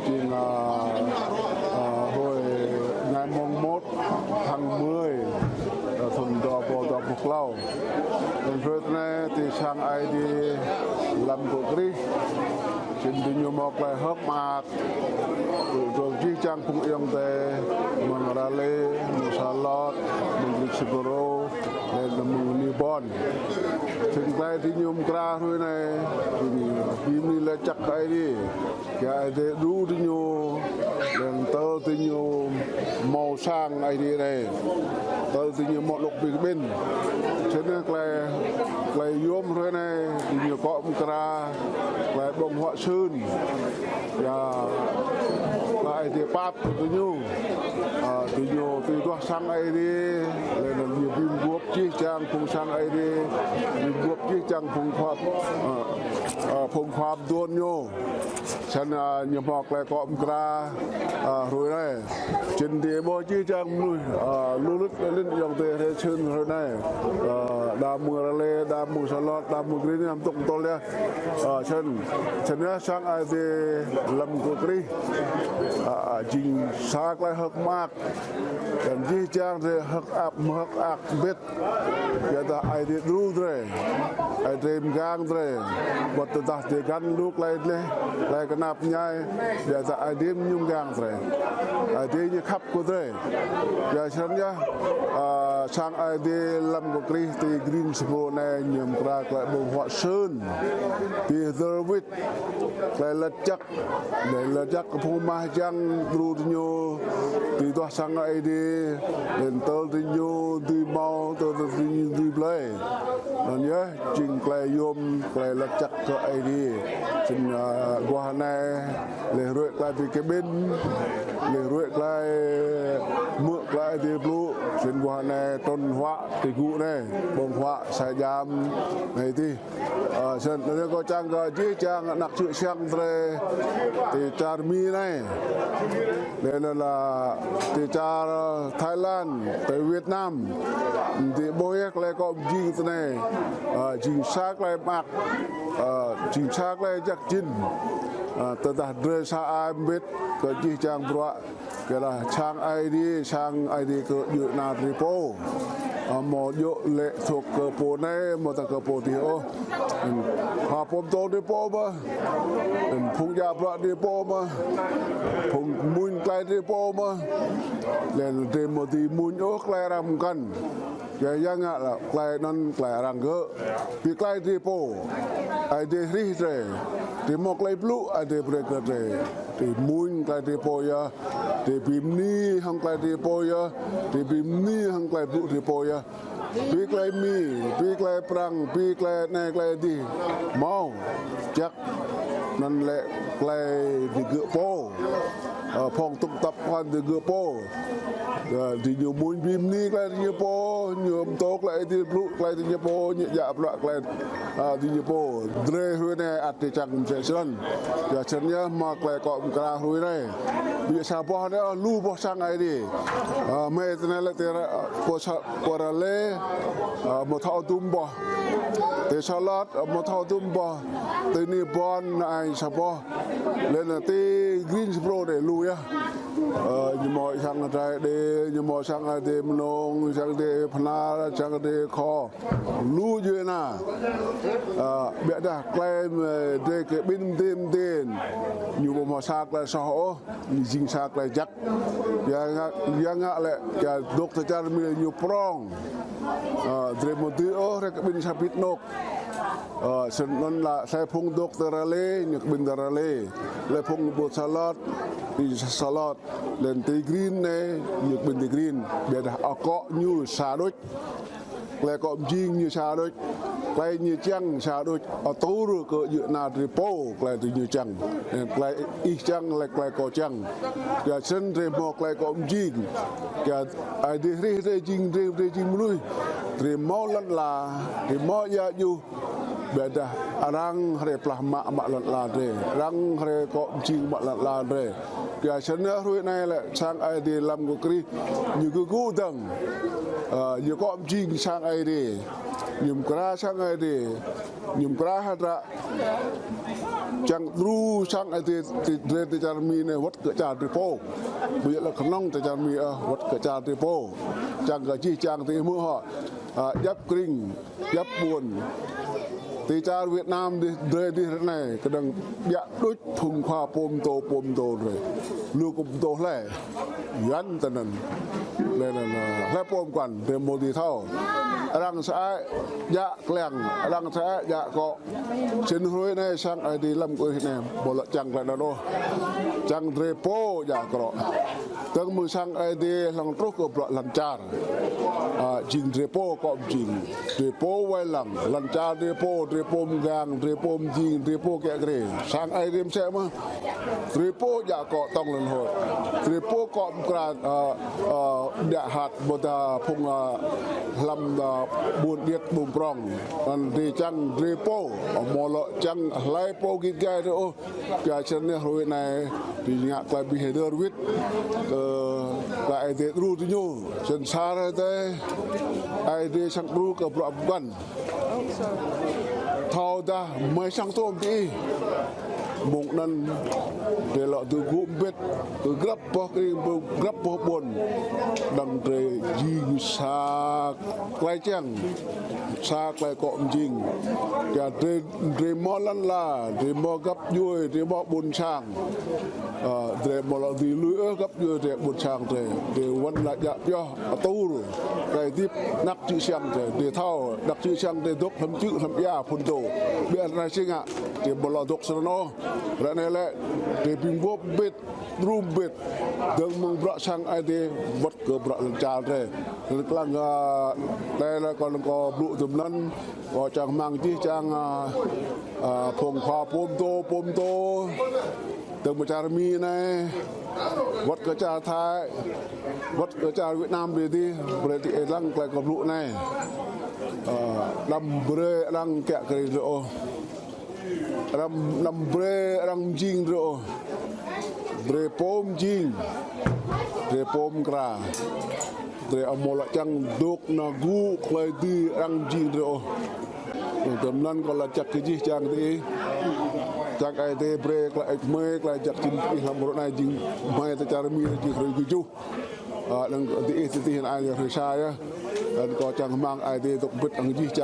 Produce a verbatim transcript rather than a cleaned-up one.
Jing, à, à, hrơi ngày mùng một tháng mười, à, thun dua rơbâo dua pluh klâo. Anŭn hrơi anai tơlơi sang Ơi Adai lăm kơ Krist. Jing diñu hmâo tơlơi hơ̆k mơak. Tơl jih jang phung ayŏng adơi, mơ̆ng Raleigh, mơ̆ng Charlotte, mơ̆ng Greensboro, laih anŭn mơ̆ng New Bern. Jing tơlơi diñu mơkra hrơi anai, jing bơni laĭ jăk kơ Ơi Adai. Kơ Ơi Adai đru diñu, laih anŭn tơl diñu hmâo sang Ơi Adai anai. Tơl diñu hmâo lŏk ƀing ƀing. Jing anai tơlơi, tơlơi yôm hrơi anai, diñu kŏ mơkra, tơlơi ƀơ̆ng huă sưn. Ya, tơlơi Ơi Adai pap kơ diñu. Ơ, diñu tui duah sang Ơi Adai, laih anŭn ñu bi mguôp jih jang phung sang Ơi Adai, bi mguôp jih jang phung khua, ơ, ơ, phung khua pơdŏn ñu. Săn, ơ, ñu hmâo tơlơi kŏ mơkra, ơ, hrơi anai. Jing đĭ ƀơi jih jang mơnuih, ơ, lu lĭt, lu lĭt ayŏng adơi hrơi sưn hrơi anai. Ơ, đa mơ̆ng Raleigh, đa mơ̆ng Charlotte, đa mơ̆ng Greensboro, hăm tŏk tŏl yơh. Ơ, săn, săn yơh sang Ơi Adai lăm kơ Krist. Ơ, ơ, jing sa tơlơi hơ̆k mơak. Anŭn jih jang drơi hơ̆k ăp, hơ̆k ăk ƀĕt. Biă dah Ơi Adai đru drơi. Ơi Adai mơgang drơi. Wơ̆t tơdah drơi găn lu tơlơi dleh, tơlơi kơnap ñai. Biă dah Ơi Adai ñu mơgang drơi. Ơi Adai ñu khăp kơ drơi. Ya săn yơh, ơ, sang Ơi Adai lăm kơ Krist ti Greensboro anai ñu mơkra tơlơi ƀơ̆ng huă sưn. Ti hơdơr wĭt. Tơlơi laĭ jăk, laih laĭ jăk kơ phung mah jang đru diñu, tui duah sang Ơi Adai, laih anŭn tơl diñu dưi hmâo, tơl diñu dưi blơi. Anŭn yơh, jing tơlơi yôm, tơlơi laĭ jăk kơ Ơi Adai. Jing, ơ, guah anai, laih ruai tơlơi bi kơ ƀing, laih ruai tơlơi hmư̆ tơlơi Ơi Adai blŭ, jing guah anai trŭn huă ti gŭ anai, ƀơ̆ng huă sa jam anai tih. Ơ, săn, anai kâo čang kơ jih jang ană čư̆ čhiăng drơi, ti čar Mi anai. Laih anŭn lĕ ti čar Thái Lan, ti Việt Nam. Đĭ ƀơi tơlơi kŏ mơjing tơ anai. Ơ, jing sa tơlơi mơak. Ơ, jing sa tơlơi jak jin. Ơ, tơdah drơi sa ai mơbĭt kơ jih jang bruă. Kơ dah sang Ơi Adai, sang Ơi Adai kơ djơ̆ ană drơi pô. Ơ, hmâo djơ̆ lĕ thŏk kơ pô anai, hmâo tơdah kơ pô adih ôh. Khua pơtô drơi pô mơ̆n. Phung djă bruă drơi pô mơ̆n. Phung mŭn tơlơi drơi pô mơ̆n. Laih anŭn drơi hmâo dưi mŭn ôh tơlơi arăng mơkăn. Yua yang ngă lĕ tơlơi anŭn tơlơi arăng gơ̆. Bi tơlơi drơi pô. Ơi Adai hrih drơi. Drơi hmâo tơlơi blŭ, Ơi Adai brơi kơ drơi. Drơi mŭn tơlơi drơi pô yơh. Drơi bi mơni hăng tơlơi drơi pô yơh. Drơi bi mơni hăng tơlơi blŭ drơi pô yơh. Bi tơlơi Mi, bi tơlơi Prăng, bi tơlơi anai tơlơi adih. Hmâo. Jak. Anŭn lĕ tơlơi drơi gơ̆ pô. Ơ, phung tŭk tăp kơ drơi gơ̆ pô. Ơ, diñu mŭn bi mơni tơlơi diñu pô, ñu pơtô tơlơi Ơi Adai blŭ tơlơi diñu pô, ñu djă bruă tơlơi, ơ, diñu pô. Drơi hrơi anai ăt drơi čang mơsĕ srăn. Yua srăn yơh hmâo tơlơi kŏ mơkra hrơi anai. Ƀiă sa boh anai, ơ, lu boh sang Ơi Adai. Ơ, mơ̆ng tơ anai lĕ tơ ra, ơ, pô sa, pô Raleigh, ơ, hmâo thâo dŭm boh. Tơ Charlotte, ơ, hmâo thâo dŭm boh. Tơ New Bern anai sa boh. Laih anŭn tơ Greensboro anai lu yơh. Ơ, ñu hmâo sang Ơi Adai đê, ñu hmâo sang Ơi Adai mơnong, sang Ơi Adai phnar, sang Ơi Adai khô. Lu djuai ania. Ơ, biă dah tơlơi mơ̆ drơi kơ ƀing mơdê mơdê. Ñu ƀu hmâo sa tơlơi soh ôh, ñu jing sa tơlơi jak. Yua ngă, yua ngă lĕ, yua dŏ tơ čar Mi ñu prong. Ơ, drơi hmâo dưi ôh, drơi kơ ƀing sa bit anŏ. Ơ, srăn anŭn lĕ, sa phung dŏ tơ Raleigh, ñu kơ ƀing tơ Raleigh. Lĕ phung ƀu Charlotte, ƀing Charlotte. Laih anŭn tơ Green anai, ñu kơ ƀing tơ Green. Biă dah akŏ ñu sa đôč. Tơlơi kŏ mơjing ñu sa đôč. Tơlơi ñu čang sa đôč. Atur kơ djơ̆ ană drơi pô, tơlơi tơ ñu čang. Laih anŭn tơlơi ih čang, lĕ tơlơi kâo čang. Yua srăn drơi hmâo tơlơi kŏ mơjing. Yua Ơi Adai hrih drơi jing, drơi, drơi jing mơnuih. Drơi hmâo lăn ala, drơi hmâo ia juh. Biă dah arăng hrơi plah mă mă lăn ala drơi. Arăng hrơi kŏ mơjing mă lăn ala drơi. Yua srăn hrơi anai lĕ sang Ơi Adai lăm kơ Krist. Ñu gơgŭ dơ̆ng. Ơ, ñu akŏ mjing sang Ơi Adai. Ñu mkra sang Ơi Adai. Ñu mkra hơdră. Čang dru sang Ơi Adai, ti, drơi ti čar Mi anai wơ̆t kơ čar drơi pô. Ƀu djơ̆ lĕ kơnơ̆ng ti čar Mi ôh, wơ̆t kơ čar drơi pô. Čang kơ jih čang ti mơ̆ hŏ. Ơ, djŏp kring, djŏp ƀuôn. Ti čar Việt Nam dih, drơi dih ră anai, kơdơ̆ng biă đôč phung khua pô pơtô, pô pơtô drơi. Lu kơ pơtô hlơi. Yuan tơ anŭn. Lĕ, lĕ, lĕ, hlơi pô mơkăn, drơi mơ̆ dưi thâo. Arăng sa ai djă kliăng, arăng sa ai djă akŏ. Sĭt hrơi anai sang Ơi Adai lăm kơ anai, ƀu lŏ čang tơlơi anŭn ôh. Čang drơi pô djă akŏ. Tơ̆ng mơ̆ng sang Ơi Adai hlŏng truh kơ bruă lŏn čar. Ơ, jing drơi pô akŏ mjing. Drơi pô wai lăng, lŏn čar drơi pô, drơi pô mgang, drơi pô mjing, drơi pô kiă kriê. Sang Ơi Adai mơsĕ mơ̆n. Drơi pô djă akŏ tŏng lŏn hơi. Drơi pô akŏ mkra, ơ, ơ, djă hăt ƀôdah ta phung, ơ, hlăm, ơ, ƀuôn điêt ƀuôn prŏng. Anŭn drơi čang drơi pô, ơ, mơ̆ lŏ čang hlơi pô git gai drơi ôh. Kơ čang anai hrơi anai, drơi ngă tơlơi abih hơdơr wĭt. Ơ, tơlơi Ơi Adai djru tơ ñu. Sĭt sa hrơi tơi, Ơi Adai sang djru kơ bruă mơkăn. Thâo dah mơi sang tôm ti ih. Mơ̆ng anŭn drơi lŏ tơgŭ mbĭt, kơ grăp boh kring, kơ grăp boh ƀuôn. Đang drơi jing sa tơlơi čang, sa tơlơi akŏ mjing. Kơ drơi, drơi mơ̆ lŏn ala, drơi mơ̆ găp djuai, drơi mơ̆ ƀuôn sang. Ơ, drơi mơ̆ lŏ dưi lui ôh găp djuai drơi ƀuôn sang drơi. Drơi wăn lă djă pioh atur. Drơi hơdip anăk čư̆ siăng drơi. Drơi thâo, anăk čư̆ siăng drơi dŏ hlăm čư̆ hlăm ia phŭn tô. Biă ră anai sĭt ngă, drơi ƀu lŏ dŏ sơnăn ôh. Ră anai lĕ, drơi ƀing gŏp mbĭt, djru mbĭt. Dơ̆ng mơ̆ng bruă sang Ơi Adai, wơ̆t kơ bruă lŏn čar drơi. Lĕ klang, ơ, tơlơi lĕ kâo, kâo blŭ tơm anŭn, kâo čang rơmang jih čang, ơ, ơ, phung khua pơtô, pơtô. Tơ̆ng mơ̆ng čar Mi anai, wơ̆t kơ čar Thái, wơ̆t kơ čar Việt Nam brơi dih, brơi dih ih lăng tơlơi kâo blŭ anai. Ơ, đăm brơi arăng kiă kriê drơi ôh. Đăm, đăm brơi arăng mjing drơi ôh. Drơi pô mjing, drơi pô mkra. Drơi amâo lŏ čang dŏ nao gŭ tơlơi dưi arăng mjing drơi ôh. Tơm anŭn kâo laĭ čăk kơ jih čang ti ih. Čang Ơi Adai brơi tơlơi hơêč hmư̆, tơlơi jak jing ti ih hlăm ră anai jing hmư̆ tơ čar Mi jing hrơi kơ tơjuh. Ơ, đang ti ih ti ih anai hrơi sa yơh. Đang kâo čang rơmang Ơi Adai dŏ mbĭt arăng jih čang.